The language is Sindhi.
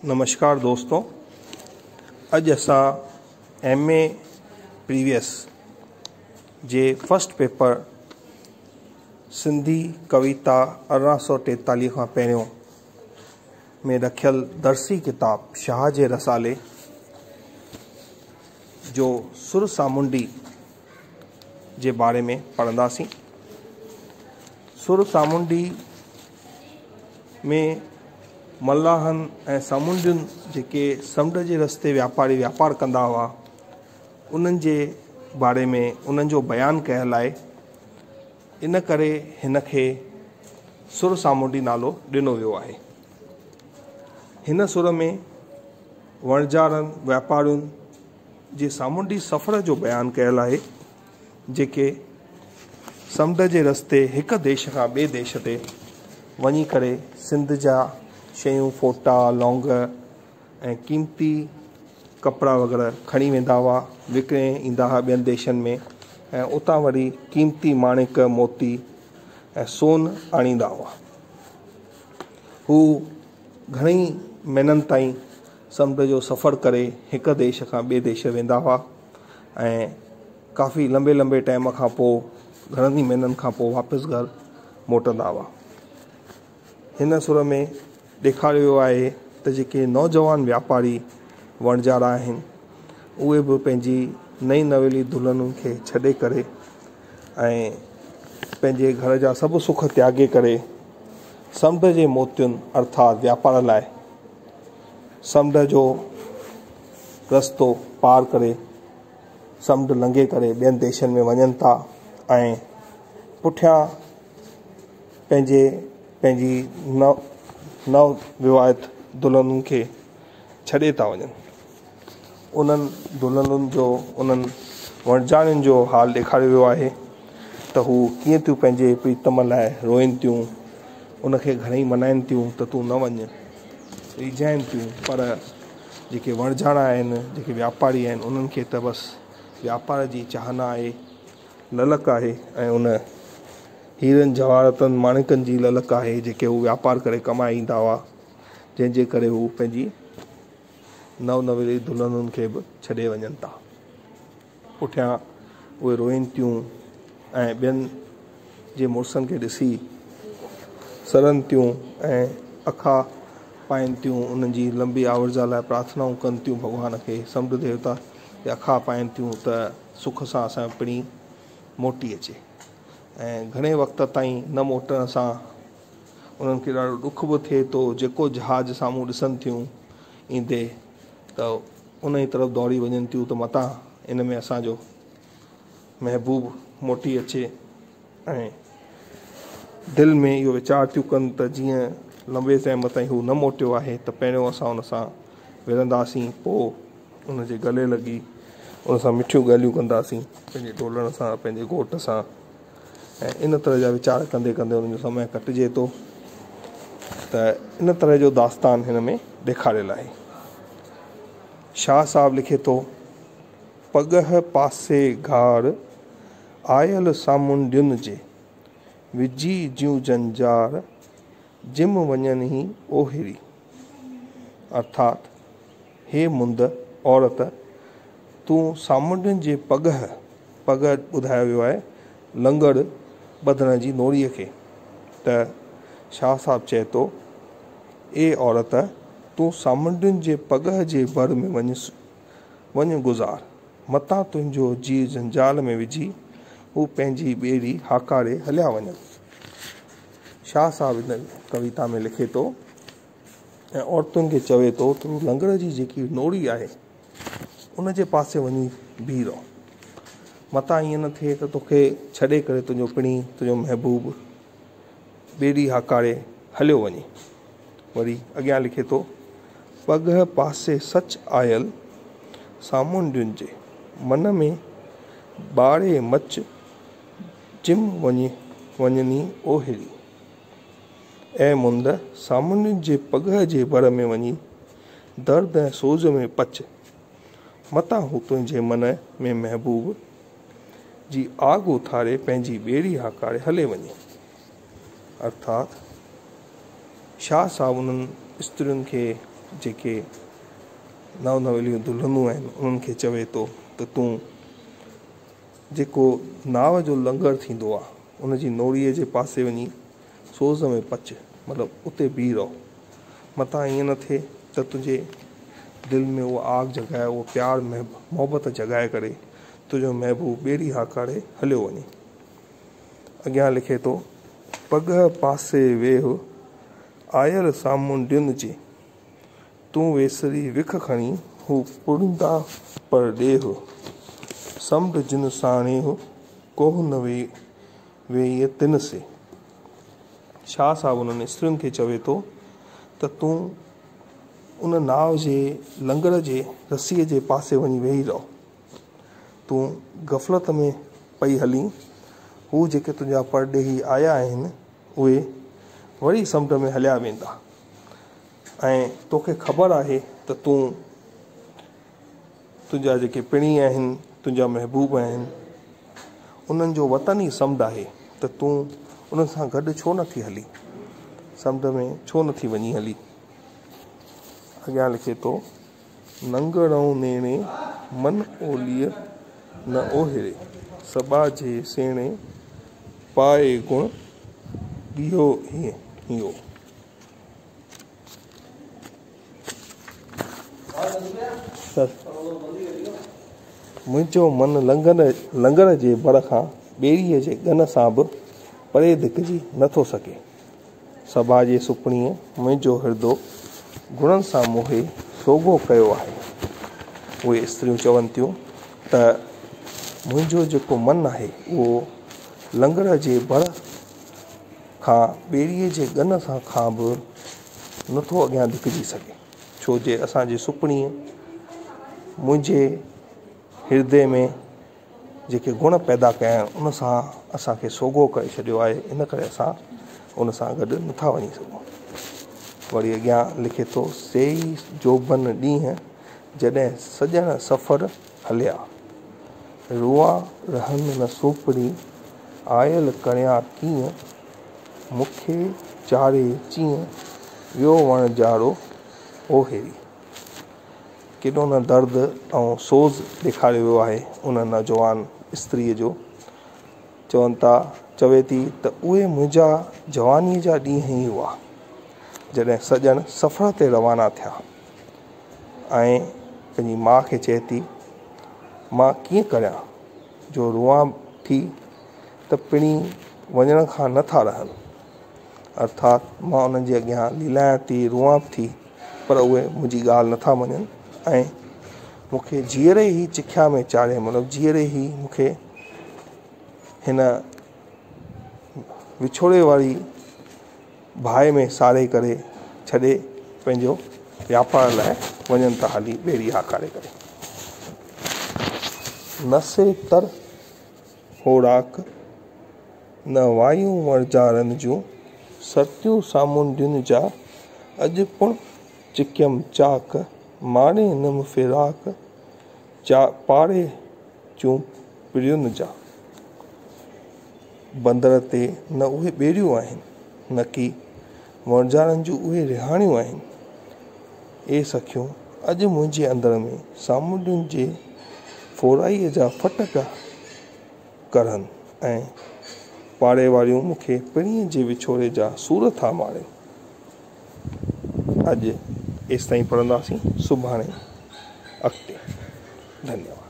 نمشڪار دوستو اڄ اسان ايم اي پريويس جي فرسٽ پيپر سنڌي ڪويتا 1843 کان پهريون ۾ رکيل درسي ڪتاب شاهه جي رسالي جو سر سامونڊي جي باري ۾ پڙهنداسين. سر سامونڊي ۾ ملاحن ۽ سامونڊين جيڪي سمنڊ جي رستي واپاري واپار ڪندا هئا انهن جي باري ۾ انهن جو بيان ڪيل آهي ان ڪري هن کي سر سامونڊي نالو ڏنو ويو آهي. هن سر ۾ وڻجارن واپارين جي سامونڊي سفر جو بيان ڪيل آهي، جيڪي سمنڊ جي رستي هڪ ديش کان ٻئي ديش تي وڃي ڪري سنڌ جا شيون، ڦوٽا، لونگ ۽ قيمتي ڪپڙا وغيره کڻي ويندا هئا، وڪڻي ايندا هئا ٻين ديشن ۾ ۽ اتان وري قيمتي ماڻڪ، موتي ۽ سون آڻيندا هئا. هو گهڻي مهينن تائين سمنڊ جو سفر ڪري هڪ ديش کان ٻئي ديش ويندا هئا ۽ ڪافي لمبي لمبي ٽائيم کان پوء گهڻن ئي مهينن کان پوء واپس گهر موٽندا هئا. هن سر ۾ ڏيکاريو ويو آهي ته جيڪي نوجوان واپاري وڻجارا آهن اهي به پنهنجي نئين نويلي دلهنن کي ڇڏي ڪري ۽ پنهنجي گهر جا سڀ سک تياڳي ڪري سمنڊ جي موتين ارٿات واپار لاء سمنڊ جو رستو پار ڪري سمنڊ لنگهي ڪري ٻين ديشن ۾ وڃن ٿا ۽ پٺيان پنهنجي پنهنجي نو نو وواهت دلهنن کي ڇڏي ٿا وڃن. انهن دلهنن جو انهن وڻجارين جو حال ڏيکاريو ويو آهي ته هو ڪيئن ٿيون پنهنجي پريتم لاء روئن ٿيون ان کي گهڻئي منائن ٿيون ته تون نه وڃ ريجهائن ٿيون پر جيڪي وڻجارا آهن جيڪي واپاري آهن انهن کي ته بس واپار جي چاهنا آهي للڪ آهي ۽ ان هيرن جواهراتن ماڻڪن جي للڪ آهي جيڪي هو واپار ڪري ڪمائي ايندا هئا جنهن جي ڪري هو پنهنجي نو نويلي دلهنن کي به ڇڏي وڃن ٿا. پٺيان اهي روئن ٿيون ۽ ٻين جي مڙسن کي ڏسي سڙن ٿيون ۽ اکا پائن ٿيون، انهن جي لنبي آورجا لاء پرارٿنائون ڪن ٿيون ڀڳوان کي، سمنڊ ديوتا تي اکا پائن ٿيون ته سک سان اسان جو پڻي موٽي اچي ۽ گهڻي وقت تائين نه موٽڻ سان انهن کي ڏاڍو ڏک به ٿئي ٿو، جيڪو جهاز سامهون ڏسن ٿيون ايندي ته ان جي طرف ڊوڙي وڃن ٿيون ته متان ان ۾ اسان جو محبوب موٽي اچي ۽ دل ۾ اهو ويچار ٿيون ڪن ته جيئن لمبي ٽائيم تائين هو نه موٽيو آهي ته پهريون اسان ان سان وڙهنداسين پوء ان جي گلي لڳي ان سان مٺيون ڳالهيون ڪنداسين پنهنجي ڍولڻ سان پنهنجي گهوٽ سان ۽ ان طرح جا ويچار ڪندي ڪندي انهن جو سمي ڪٽجي ٿو ته ان طرح جو داستان هن ۾ ڏيکاريل آهي. شاهه صاحب لکي ٿو، پڳهه پاسي گهاڙ، آيل سامونڊين جي، وجهي جيون جنجار، جم وڃن هي اوهري. ارٿات، هي مند، عورت، تون سامونڊين جي پڳهه، پڳهه ٻڌايو ويو آهي لنگر ٻڌڻ جي نوڙيء کي، ته شاهه صاحب چئي ٿو، اي عورت، تون سامونڊين جي پڳهه جي ڀر ۾ وڃ وڃ گذار، متان تنهنجو جيء جنجال ۾ وجهي هو پنهنجي ٻيڙي هاڪاري هليا وڃن. شاهه صاحب هن ڪويتا ۾ لکي ٿو ۽ عورتن کي چوي ٿو ته لنگر جي جيڪي نوڙي آهي، ان جي پاسي وڃي بيهي رهه. متان ائين نه ٿئي ته توکي ڇڏي ڪري تنهنجو پڻي، تنهنجو محبوب ٻيڙي هاڪاري هليو وڃي. وري اڳيان لکي ٿو، پڳهه پاسي سچ آيل سامونڊين جي، من ۾ ٻاڙي مچ جم وڃي وڃني اوهيري. اي مند، سامونڊين جي پڳهه جي ڀر ۾ وڃي درد ۽ سوز ۾ پچ، متان هو تنهنجي من ۾ محبوب جي آگ اٿاري پنهنجي ٻيڙي هاڪاري هلي وڃي. ارٿات شاهه صاحب انهن استرين کي جيڪي نو نويليون دلهنون آهن انهن کي چوي ٿو ته تون جيڪو ناو جو لنگر ٿيندو آهي ان جي نوڙيء جي پاسي وڃي سوز ۾ پچ مطلب اتي بيهي رهو متان ائين نه ٿئي ته تنهنجي دل ۾ اها آگ جڳائي اهو پيار محبت جڳائي ڪري تنهنجو محبوب ٻيڙي هاڪاري هليو وڃي. اڳيان لکي ٿو، پڳهه پاسي ويهه، آيل سامونڊين جي، تون ويسري وک کڻي، هو پڙهندا پرڏيهه، سمنڊ جن ساڻيهه، ڪوهه نه ويئي تن سي. شاهه صاحب انهن استرين کي چوي ٿو ته تون ان ناو جي لنگر جي رسيء جي پاسي وڃي ويهي رهه. تون غفلت ۾ پئي هلين، هو جيڪي تنهنجا پرڏيهي آيا آهن، اهي وري سمنڊ ۾ هليا ويندا ۽ توکي خبر آهي ته تون تنهنجا جيڪي پڻي آهن، تنهنجا محبوب آهن، انهن جو وطن ئي سمنڊ آهي ته تون انهن سان گڏ ڇو نه ٿي هلين؟ سمنڊ ۾ ڇو نه ٿي وڃين هلي؟ اڳيان لکي ٿو. ننگڙئون نيڻي، من اوليء نه اوهيري، سٻاجهي سيڻي، پائي گڻ ڳيهو هينئو. منهنجو من لنگر جي بڙ کان ٻيڙيء جي ڳن سان به پري ڌڪجي نه ٿو سگهي. سٻاجهي سپڻيء منهنجو هردو گڻن سان موهي سوگهو ڪيو آهي. اهي استريون چون ٿيون ته منهنجو جيڪو من آهي اهو لنگر جي بڙ کان ٻيڙيء جي ڳن سان کان به نٿو اڳيان ڌڪجي سگهي، ڇو جي اسان جي سپڻيء منهنجي هردي ۾ جيڪي گڻ پيدا ڪيا آهن ان سان اسان کي سوگهو ڪري ڇڏيو آهي ان ڪري اسان ان سان گڏ نٿا وڃي سگهون. وري اڳيان لکي ٿو سي ئي جوڀن ڏينهن جڏهن سڄڻ سفر هليا. روئان رهن نه سوپري آيل ڪريان ڪيئن مون کي چاڙهي چيئن ويو وڻجارو اوهيري. ڪيڏو نه درد ۽ سوز ڏيکاريو ويو آهي ان نوجوان استريء جو. چون ٿا، چوي ٿي ته اهي منهنجا جوانيء جا ڏينهن ئي هئا، جڏهن سڄڻ سفر تي روانا ٿيا ۽ پنهنجي ماء کي چئي ٿي، مان ڪيئن ڪريان جو روئان ٿي ته پڻي وڃڻ کان نه ٿا رهن. ارٿات مان انهن جي اڳيان ليلايان ٿي، روئان به ٿي، پر اهي منهنجي ڳالهه نٿا مڃن ۽ مون کي جيئري ئي چکيا ۾ چاڙهي مطلب جيئري ئي مون کي هن وڇوڙي واري باهه ۾ ساڙي ڪري ڇڏي پنهنجو واپار لاء وڃن ٿا هلي ٻيڙي هاڪاري ڪري. نه سي تر هوڙاڪ، نه وايون وڻجارن جون، سرتيون سامونڊين جا، اڄ پڻ چڪيم چاڪ، ماري نم فراق، چا پاڙي چون پرين جا. بندر تي نه اهي ٻيڙيون آهن، نڪي وڻجارن جون اهي رهاڻيون آهن. اي سکيون! اڄ منهنجي اندر ۾ سامونڊين جي ڦورائيء جا ڦٽ پيا ڪرن ۽ پاڙي واريون مون کي پرينء جي وڇوڙي جا سور ٿا مارين. اڄ ايستائين پڙهنداسين، سڀاڻي اڳتي. ڌنيواد.